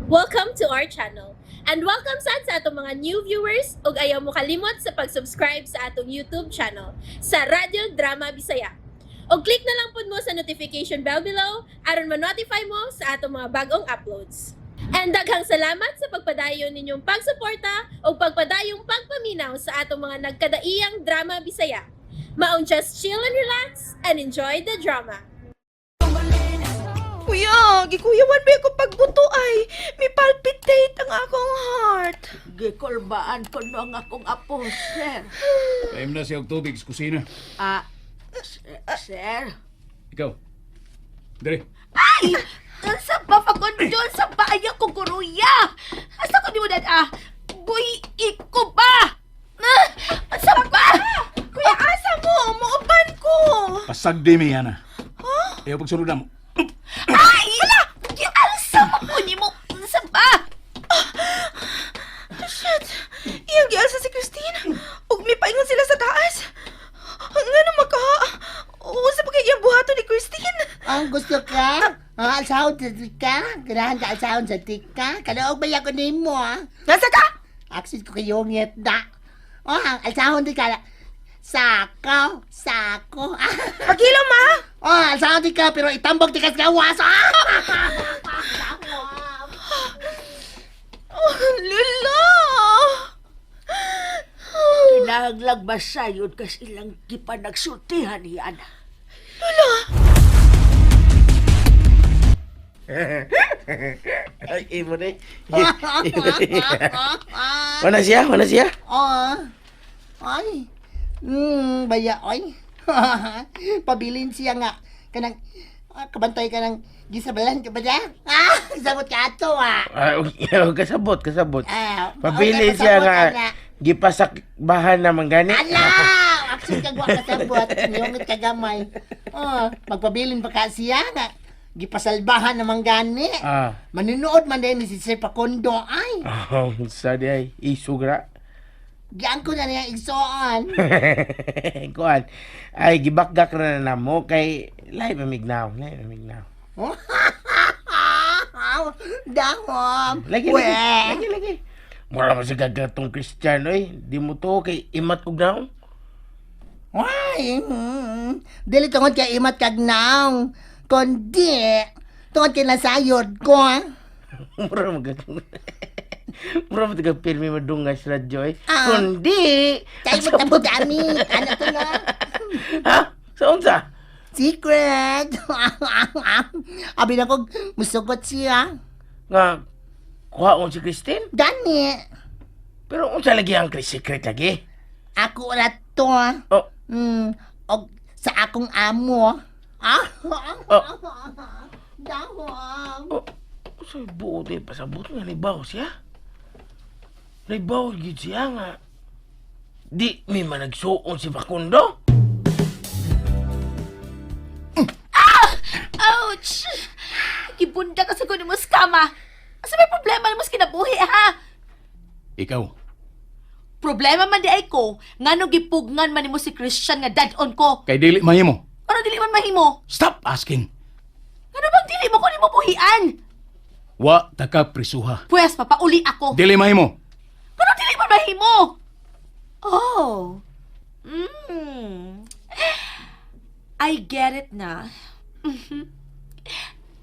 Welcome to our channel. And welcome sad sa atong mga new viewers ug ayaw mo kalimot sa pag-subscribe sa atong YouTube channel sa Radyo Drama Bisaya. Og click na lang pud mo sa notification bell below aron ma-notify mo sa atong mga bagong uploads. And daghang salamat sa pagpadayon ninyong pagsuporta ug pagpadayong pagpaminaw sa atong mga nagkadaiyang drama Bisaya. Maong just chill and relax and enjoy the drama. Kuya, gikuyawan ba ako pagbuto ay? May palpitate ang akong heart. Gikulbaan ko no ang akong apo, sir. Taim na siya og tubig sa kusina. Ah, sir. Ikaw. Dire. Ay! Sa pa Facundo, sa pa ayaw ko kuruya. Asa ko di mo dad ah? Boy, iko ba? Ah, sa pa? Kuya, asa mo? Muuban ko. Pasagdi mi yana. Ayaw pagsunod na mo. Ay! Ala! Gialsa mo ko ni mo. Sa pa? Shit! Iyang gialsa si Christine. Ug may paingon sila sa taas. Nga maka... Unsa pa kay iyang buhaton ni Christine? Ang gusto ka? Ah, alsahon sa tika? Ganahan ka alsahon sa tika? Kalaog ba ko nimo ah? Nasa ka? Aksid ko kayo ngit na. Oh, ang alsahon di ka. Sako, sako. Ah, Pagilo, ma! oh, alsahon di ka pero itambok di ka sa gawas. Ah! Oh, Lula! Kinahanglang masayon kas ilang gipanagsultihan ni Ana. Ay, imo ni. Wala siya, wala siya. Oh. Ay. Baya oy. Pabilin siya nga kanang ah, kabantay ka ng gisabalan ka ba niya? Ah, sabot ka ato ah. Ah, okay, kasabot, kasabot. Ah, Pabili okay, siya kasabot, nga ana. gipasakbahan naman gani. Ala! Action ka wa kasabot, niyongit ka gamay. Oh, magpabilin pa ka siya nga. Gipasalbahan naman gani. Ah. Manunood man din ni si Sir Pacondo ay. Oh, sa di ay isugra. Giang ko na niya igsoon. Kuan. Ay gibakgak ra na namo kay lahi mamignaw, lahi mamignaw. Dahom. Lagi We. lagi, lagi lagi. Mura man sa gagatong Kristiyano eh. Di mo to kay imat kog naong. Why? Dili tungod kay imat kag naong. Kundi, tungod kay nasayod ko. Mura man gatong. Mura man taga pirmi madungas radyo eh. Ah. Kundi Kay mo tabot ami. Ano to na? Ha? Sa unsa? Secret. Abi na ko musugot siya. Nga kuhaon si Christine? Gani. Pero unsa lagi ang secret lagi? Ako ra to. Oh, Og sa akong amo. Ah. Oh. Dahom. Oh, sa buot eh, pasabot nga naibaw siya. Naibaw gid siya nga. Di mi managsuon si Facundo. Ouch! Gibunda ka sa kuno mo skama. Asa may problema mo sa kinabuhi ha? Ikaw. Problema man di ay ko, ngano gipugnan man nimo si Christian nga dad-on ko. Kay dili mahimo. Ano dili man mahimo? Stop asking. Ano bang dili mo ko nimo buhian? Wa ta ka prisuha. Pwes papauli ako. Dili mahimo. Ano dili man mahimo? Oh. I get it na.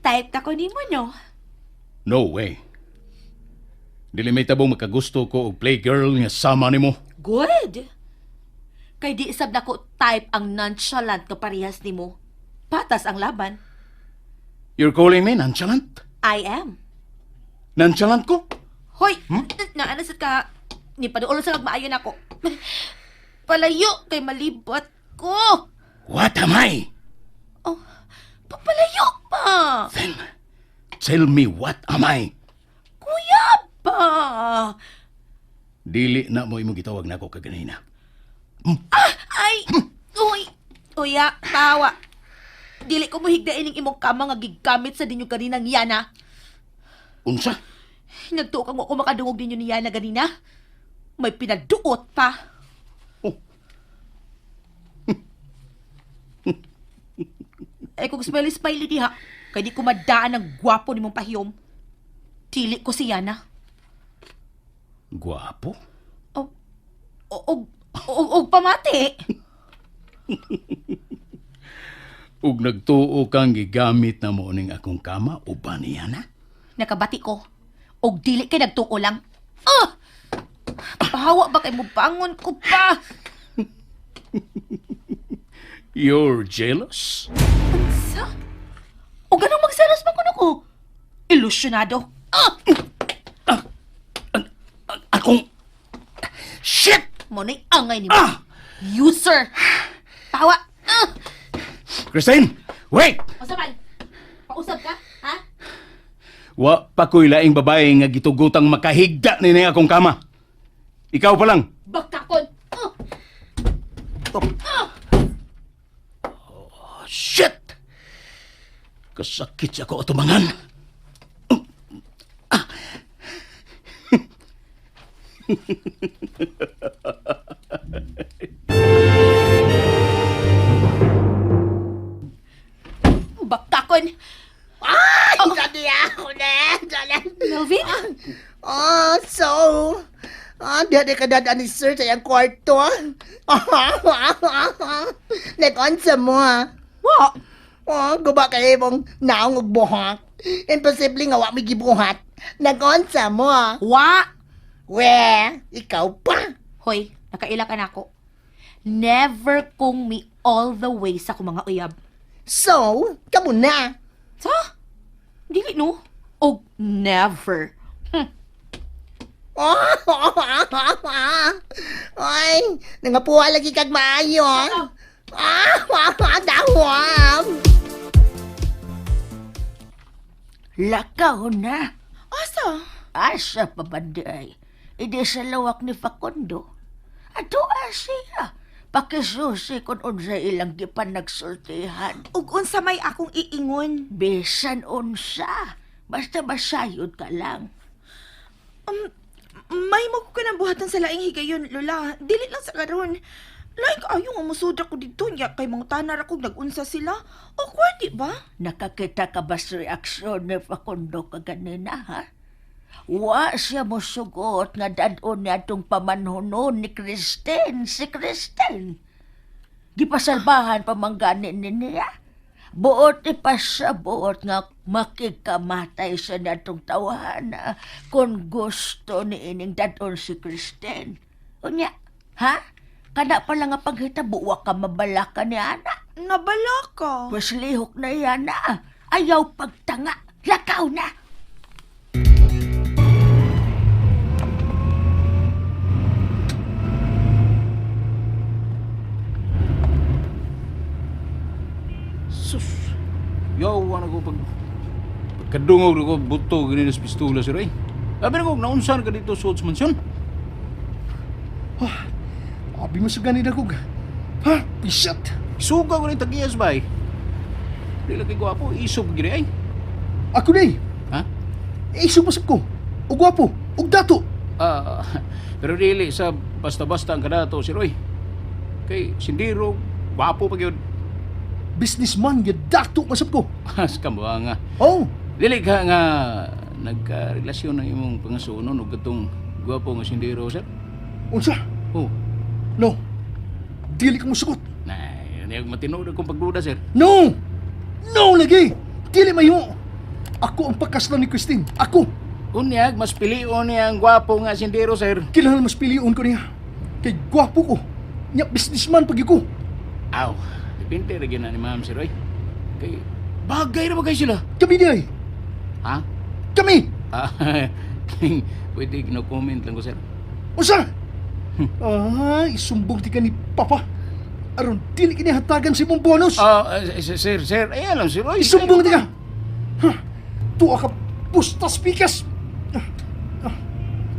Type ta ko nimo no. No way. Dili may tabong makagusto ko og playgirl nga sama nimo. Good. Kay di isab nako type ang nonchalant ka parehas nimo. Patas ang laban. You're calling me nonchalant? I am. Nonchalant ko? Hoy, naana sad ka ni paduol sa magmaayon ako. Palayo kay malibot ko. What am I? Oh, papalayo pa. Then, tell me what am I? Kuya ba? Dili na mo imong gitawag nako kaganina. Ay, uy, uya, tawa. Dili ko mohigdain ning imong kama nga gigamit sa dinyo ganinang yana. Unsa? Nagtuo kang ko makadungog ninyo ni Yana ganina. May pinaduot pa. Oh. Ay kung smiley smiley diha, kay di ko madaan ang gwapo nimong pahiyom. Dili ko si Yana. Gwapo? O, og, og pamati. Ug nagtuo kang gigamit na mo ning akong kama uban niya na? Nakabati ko. Og dili kay nagtuo lang. Ah! Pahawa ba kay mo bangon ko pa? You're jealous? Unsa? O ganong magselos man kuno ko? Ilusyonado. Ah! Akong... Shit! Mo na'y angay ni mo. User! Pahawa! Ah! Christine! Wait! Unsa man? Pausap ka? Ha? Wa pa ko'y laing babae nga gitugutang makahigda ni akong kama. Ikaw pa lang. Bakakon! Ah! Oh, shit! Kasakit sa ako atumangan. Bakakon! Ay, oh. Ako na. Dali. Melvin? Oh, so, diha di ka dadaan ni sir sa iyang kwarto. Nag-onsa mo, ah. Wa! Oh, guba kayo mong naong og buhok. Imposible nga wa may gibuhat. Nag-onsa mo, ah. Wa! We, ikaw pa. Hoy, nakaila ka nako. Never kong mi all the way sa akong mga uyab. So, kamo na. Sa? Dili no? Og never. Ay, nangapuha lagi kag maayo. Ah, dawam. Lakaw na. Asa? Asa pa ba di ay? Idi sa lawak ni Facundo. Ato siya. Pakisusi kung unsa ilang gipanagsultihan. Ug unsa may akong iingon? Bisan unsa. Basta masayod ka lang. May mo ko nang buhatan sa laing higayon, Lola. Dili lang sa karon. Laing kaayo nga musudra ko didto niya kay mangutana ra kog nag-unsa sila. Awkward, di ba? Nakakita ka ba sa reaksyon ni Facundo kaganina, ha? Wa siya mosugot nga dadon niya atong pamanhunon ni Kristen, si Kristen. Gipasalbahan pa man gani ni niya. Buot ipasabot nga makikamatay sa natong tawhana kung gusto ni ining dadon si Kristen. Unya, ha? Kana pala nga paghitabo, wa ka mabalaka ni ana. Nabala ka. Mas lihok na yan na. Ayaw pagtanga. Lakaw na. Sus! Yawa na ko pag... Pagkadungog na ko, buto, ganyan sa pistola, sir. Ay, sabi na ko, naunsan ka dito sa Woods Mansion? Abi mo sa ganit ako. Ha? Isat! Isuga ko rin tagiyas, bay. Di lang kay gwapo, isog gini ay. Ako na eh. Ha? Eh, sumasap ko. O gwapo. O dato. Ah, pero dili sa basta-basta ang kadato si Roy. Kay sindiro, gwapo pa gyud. Businessman, ya dato masap ko. As kamwa nga. Oh, Dili ka nga nagkarelasyon ng imong pangasunon og katong gwapo nga sindiro, sir. Unsa? Oh, No. Dili ka musugot. na, yun yung matinuod akong pagduda, sir. No! No lagi! Dili mayo. Ako ang pagkaslan ni Christine. Ako. Unyag, mas pilion niya ang gwapo nga sindiro, sir. Kailangan mas pilion ko niya. Kay gwapo ko. Nya businessman pag ko. Aw, depende ra gyud na ni ma'am, sir, oy. Kay bagay ra ba kay sila? Kami di ay. Ha? Kami. Ah, pwede no comment lang ko, sir. Unsa? Ah, isumbong ti ka ni Papa. Aron dili kini hatagan sa imong bonus. Ah, sir, sir, sir, ayan lang, sir. Oy, Isumbong ti ka. Ha? Tuwa ka pustas pikas.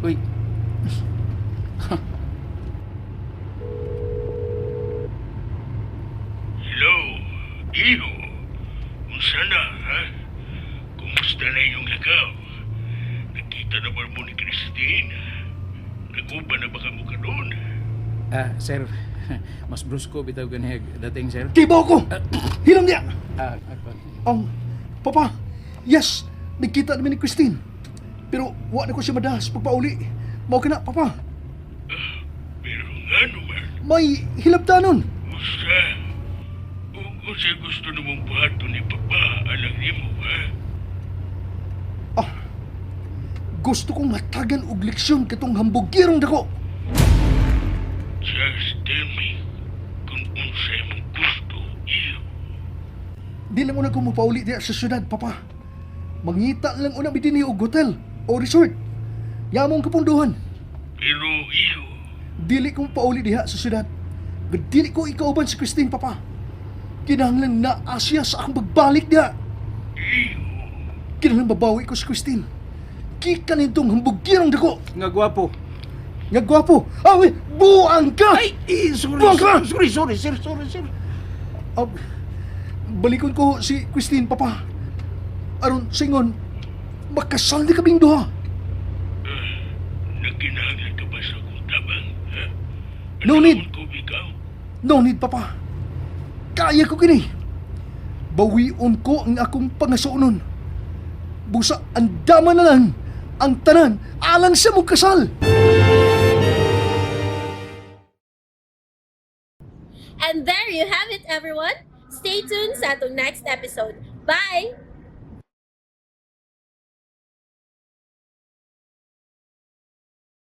Uy. Hello, iho. Unsa na, ha? Kumusta na iyong lakaw? Nakita na ba mo ni Christine? Naguba na ba ka mo karon? Ah, sir, mas brusko bitaw ganihag dating, sir. Kibaw ko. Hilang niya. Ah, ah, Ang Papa, yes, nagkita namin ni Christine. Pero wa na ko siya madahas pagpauli. Mao kana, Papa. Pero nga naman, May hilabtanon. usa. Ug unsay gusto namong buhaton ni Papa alang nimo, ha? Ah, gusto kong hatagan og leksyon katong hambugirong dako. Just tell me kung unsay mong gusto, iho. Di lang una ko mopauli diya sa syudad, Papa. Mangita lang una mi dinhi og hotel o resort. Yamong kapunduhan. Pero iho, Dili ko pauli diha sa syudad. Dili ko ikauban si Christine, Papa. Kinahanglan na Asya sa akong pagbalik diha. iho. Kinahanglan babawi ko si Christine. Gikan nitong hambugirong dako. Nga gwapo. Nga gwapo. Ah, uy, buang ka! Ay, eh, sorry, Buang ka! sorry, sorry, sir, sorry, sir. Ah, balikon ko si Christine, Papa. Aron, singon, makasal ni kaming duha. Nagkinahanglan ka ba sa akong tabang, ha? No need. Anahon ko ikaw? No need, Papa. Kaya ko kini. Bawion ko ang akong pangasuonon. Busa, andama na lang ang tanan alang sa mong kasal. And there you have it, everyone. Stay tuned sa atong next episode. Bye!